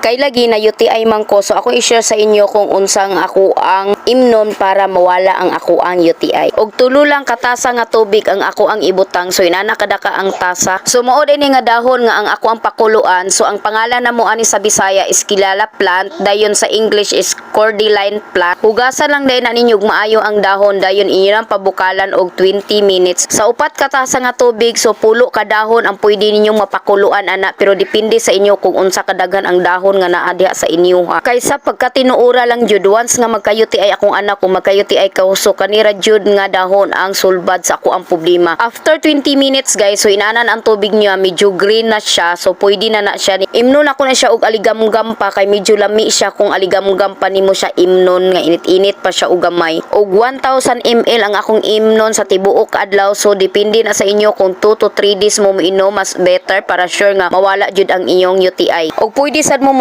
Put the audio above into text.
Kay lagi na UTI man ko, so ako i-share sa inyo kung unsang ako ang imnon para mawala ang ako ang UTI. Og tulo lang katasa nga tubig ang ako ang ibutang, so inana kadaka ang tasa. So mao din nga dahon nga ang ako ang pakuluan. So ang pangalan na mo ani sa Bisaya is kilala plant, dayon sa English is cordyline plant. Hugasan lang dayon na ninyo og maayo ang dahon, dayon inyo lang pabukalan og 20 minutes. Sa 4 ka tasa nga tubig, so 10 ka dahon ang pwede ninyong mapakuluan ana, pero depende sa inyo kung unsa kadaghan ang dahon nga naa diha sa inyo ha. Kaysa pagkatinuura lang jud, once nga magka-UTI akong anak, kung magka-UTI ka, so kanira jud nga dahon ang sulbad sa ako ang problema. After 20 minutes, guys, so inanan ang tubig niya, medyo green na siya, so pwede na na siya. Imnon ako na siya og aligamgam pa kay medyo lami siya kung aligamgam pa nimo siya imnon nga init-init pa siya og gamay. Og 1000 ml ang akong imnon sa tibuok adlaw, so depende na sa inyo kung 2 to 3 days mo moinom, mas better para sure nga mawala jud ang iyong UTI. Og pwede sad mo